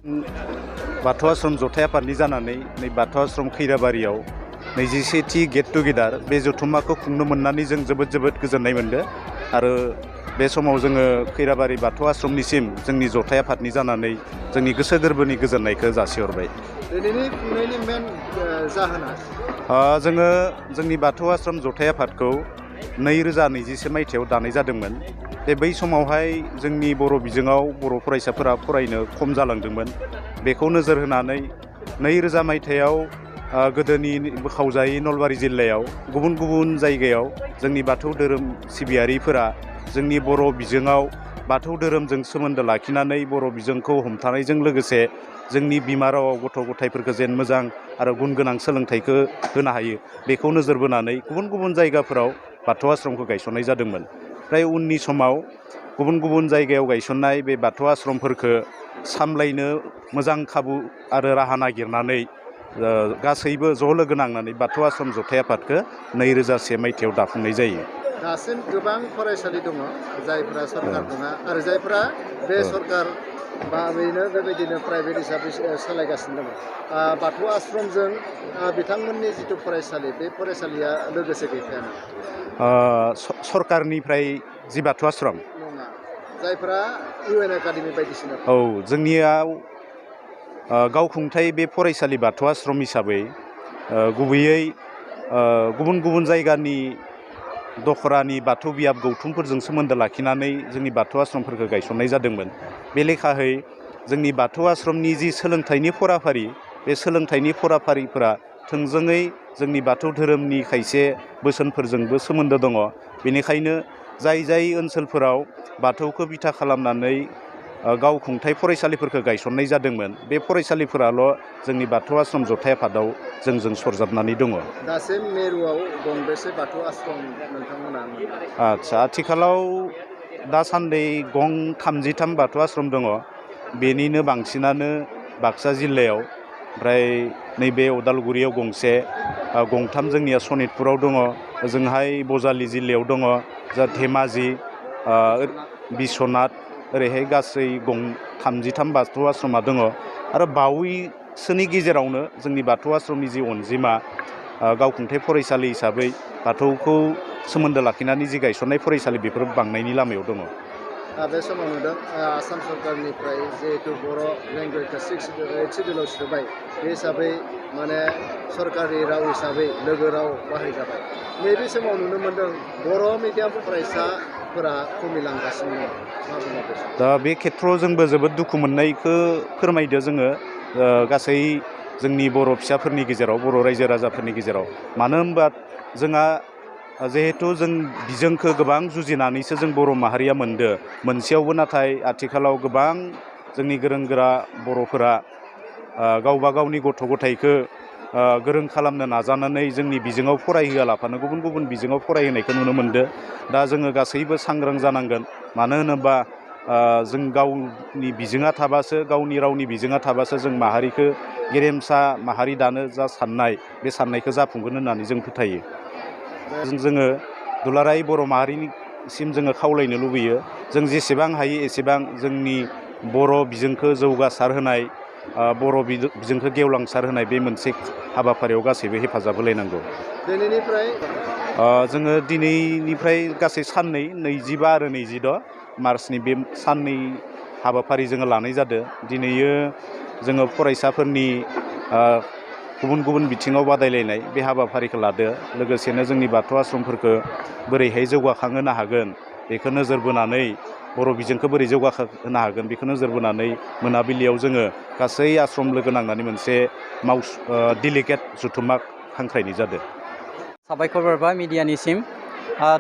बाथौ आश्रम जथाय आफादनि जानानै नै बाथौ आश्रम खैराबारियाव 21थि गेट टुगेदार बे जथुम्माखौ खुंनो मोननानै जों जोबोद गोजोननाय मोनदों आरो बे समाव जोङो खैराबारि बाथौ आश्रमनिसिम जोंनि जथाय आफादनि जानानै जोंनि गोसो गोरबोनि गोजोननायखौ जासिहरबाय। दिनैनि खुंनायनि मेन जाहोना जोङो जोंनि बाथौ आश्रम जथाय आफादखौ 2021 मायथाइयाव दानाय जादोंमोन। बै समावहाय जोंनि बर' बिजोङाव बर' फरायसाफोरा फरायनो खम जालांदोंमोन। बेखौ नोजोर होनानै 2000 मायथाइयाव गोदोनि बोखावजायै नलबारि जिल्लायाव गुबुन जायगायाव जोंनि बाथौ धोरोम सिबियारिफोरा जोंनि बर' बिजोङाव बाथौ धोरोमजों सोमोन्दो लाखिनानै बर' बिजोंखौ हमथानायजों लोगोसे जोंनि बिमा रावाव गथ' गथायफोरखौ जेन मोजां आरो गुन गोनां सोलोंथाइखौ होनो हायो बेखौ नोजोर बोनानै गुबुन जायगाफोराव बाथौ आश्रमखौ गायसननाय जादोंमोन। ओमफ्राय उननि समाव गुबुन जायगायाव गायसननाय बे बाथौ आश्रमफोरखौ सामलायनो मोजां खाबु आरो राहा नागिरनानै गासैबो ज' लोगो नांनानै बाथौ आश्रम जथाय आफादखौ 2001 मायथाइयाव दाफुंनाय जायो। दासिम गोबां फरायसालि दङ जायफोरा सरकार नङा आरो जायफोरा बे सरकार बा बेबायदिनो प्राइभेट हिसाबै सालायगासिनो दङ। बाथौ आश्रमजों बिथांमोननि जिथु फरायसालि बे फरायसालिया लोगोसे गैफायाना सरकारनिफ्राय जि बाथौ आश्रम नङा जायफोरा UN एकाडेमि बायदिसिना जोंनियाव गावखुंथाय बे फरायसालि बाथौ आश्रम हिसाबै गुबैयै गुबुन जायगानि दखरानि बाथौ बियाब गौथुमफोरजों सोमोन्दो लाखिनानै जोंनि बाथौ आश्रमफोरखौ गायसननाय जादोंमोन। बे लेखायै जोंनि बाथौ आश्रमनि जि सोलोंथाइनि फराफारि बे सोलोंथाइनि फराफारिफोरा थोंजोङै जोंनि बाथौ धोरोमनि खायसे बोसोनफोरजोंबो सोमोन्दो दङ। बेनिखायनो जाय ओनसोलफोराव बाथौखौ बिथा खालामनानै गावखुंथाय फरायसालिफोरखौ गायसननाय जादोंमोन बे फरायसालिफोराल' जोंनि बाथौ आश्रम जथाय आफादाव जों सरजाबनानै दङ। दासिम मिरुआव गंबेसे बाथौ आश्रम नोंथांमोना? आथिखालाव दासान्दि 33 बाथौ आश्रम दङ। बेनिनो बांसिनानो बाक्सा जिल्लायाव, ओमफ्राय नैबे उदालगुरियाव गंसे, 3 जोंनिया सनितपुराव दङ, ओजोंहाय बजालि जिल्लायाव दङ, धेमाजि, बिस्वनाथ, ओरैहाय गासै 33 बाथौ आश्रमा दङ। आरो बावैसोनि गेजेरावनो जोंनि बाथौ आश्रमनि जि अनजिमा गावखुंथाय फरायसालि हिसाबै बाथौखौ सोमोन्दो लाखिनानै जि गायसननाय फरायसालि बेफोर बांनायनि लामायाव दङ। बे समाव नुदों आसाम सरकारनिफ्राय जिहेतु बर' लेंगुवेजखौ 8 सिडिउलाव सोबाय बे हिसाबै माने सरकारि राव हिसाबै लोगो राव बाहायजाबाय। नैबे समाव नुनो मोन्दों बर' मिडियाम फरायसाफोरा खमिलांगासिनो दङ। दा बे खेथ्रआव जोंबो जोबोद दुखु मोननायखौ फोरमायदो जोङो गासै जोंनि बर' फिसाफोरनि गेजेराव, बर' रायजो राजाफोरनि गेजेराव। मानो होनबा जोंहा जिहेथु जों बिजोंखौ गोबां जुजिनानैसो जों बर' माहारिया मोनसेयावबो, नाथाय आथिखालाव गोबां जोंनि गोरों गोरा बर'फोरा गावबा गावनि गथ' गथायखौ गोरों खालामनो नाजानानै जोंनि बिजोङाव फरायहोआलाफानो गुबुन बिजोङाव फरायहोनायखौ नुनो मोनदों। दा जोङो गासैबो सांग्रां जानांगोन। मानो होनोबा जों गावनि बिजोङा थाबासो, गावनि रावनि बिजोङा थाबासो जों माहारिखौ गेरेमसा माहारि दानो जा साननाय, बे साननायखौ जाफुंगोन होननानै जों फोथायो। जोङो दुलाराय बर' माहारिनिसिम जोङो खावलायनो लुबैयो, जों जेसेबां हायो एसेबां जोंनि बर' बिजोंखौ जौगासार होनाय, बर' बिजोंखौ गेवलांसार होनाय बे मोनसे हाबाफारियाव गासैबो हेफाजाब होलायनांगौ। जोङो दिनैनिफ्राय गासै साननै, 25 आरो 26 मार्चनि बे साननै हाबाफारि जोङो लानाय जादों। दिनैयो जोङो फरायसाफोरनि गुबुन बिथिङाव बादायलायनाय बे हाबाफारिखौ लादो। लोगोसेनो जोंनि बाथौ आश्रमफोरखौ बोरैहाय जौगाखांहोनो हागोन बेखौ नोजोर बोनानै, बर' बिजोंखौ बोरै जौगाहोनो हागोन बेखौ नोजोर बोनानै मोनाबिलियाव जोङो गासै आश्रम लोगो नांनानै मोनसे डेलिगेट जथुम्मा हांख्रायनाय जादों। साबायखर बावबाय मिडियानिसिम।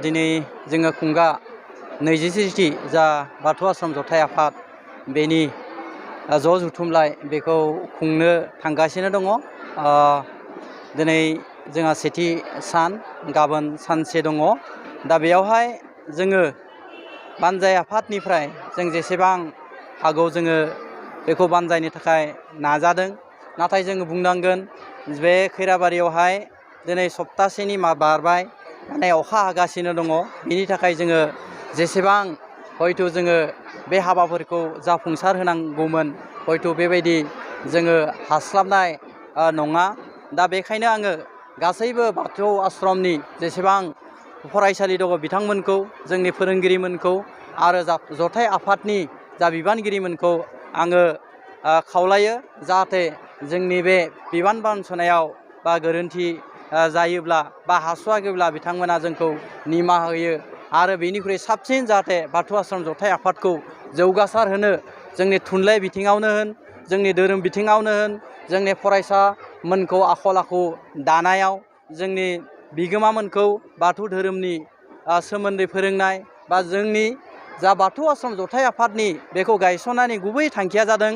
दिनै जोङो खुंगा 21थि जा बाथौ आश्रम जथाय आफाद बेनि ज' जथुमलाय बेखौ खुंनो थांगासिनो दङ। दिनै जोंहा सेथि सान, गाबोन सानसे दङ। दा बेयावहाय जोङो बानजाय आफादनिफ्राय जों जेसेबां हागौ जोङो बेखौ बानजायनो थाखाय नाजादों। नाथाय जोङो बुंनांगोन बे खैराबारियावहाय दिनै सप्तासेनि बारबाय, माने अखा हागासिनो दङ। बिनि थाखाय जोङो जेसेबां हयथ' जोङो बे हाबाफोरखौ जाफुंसार होनांगौमोन हयथ' बेबायदि जोङो हास्लाबनाय नङा। दा बेखायनो आङो गासैबो बाथौ आश्रमनि जेसेबां फरायसालि दङ बिथांमोनखौ, जोंनि फोरोंगिरिमोनखौ आरो जथाइ आफादनि जा बिबानगिरिमोनखौ आङो खावलायो जाहाथे जोंनि बे बिबान बानस'नायाव बा गोरोन्थि जायोब्ला बा हास'वाखैब्ला बिथांमोना जोंखौ निमाहा होयो आरो बेनिख्रुइ साबसिन जाहाथे बाथौ आश्रम जथाइ आफादखौ जौगासार होनो जोंनि थुनलाइ बिथिङावनो होन, जोंनि धोरोम बिथिङावनो होन, जोंनि फरायसामोनखौ आखल आखु दानायाव, जोंनि बिगोमामोनखौ बाथौ धोरोमनि सोमोन्दै फोरोंनाय बा जोंनि जा बाथौ आश्रम जथाइ आफादनि बेखौ गायसननायनि गुबै थांखिया जादों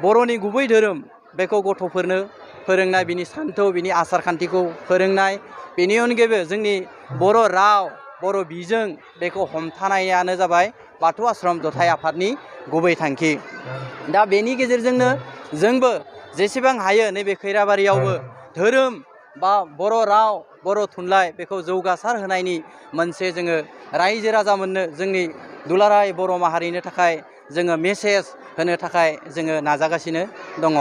बर'नि गुबै धोरोम बेखौ गथ'फोरनो फोरोंनाय, बिनि सान्थौ बिनि आसार खान्थिखौ फोरोंनाय, बेनि अनगायैबो जोंनि बर' राव बर' बिजों बेखौ हमथानायानो जाबाय बाथौ आश्रम जथाइ आफादनि गुबै थांखि। दा बेनि गेजेरजोंनो जोंबो जेसेबां हायो नैबे खैराबारियावबो धोरोम बा बर' राव बर' थुनलाइ बेखौ जौगासार होनायनि मोनसे जोङो रायजो राजामोननो जोंनि दुलाराय बर' माहारिनो थाखाय जोङो मेसेज होनो थाखाय जोङो नाजागासिनो दङ।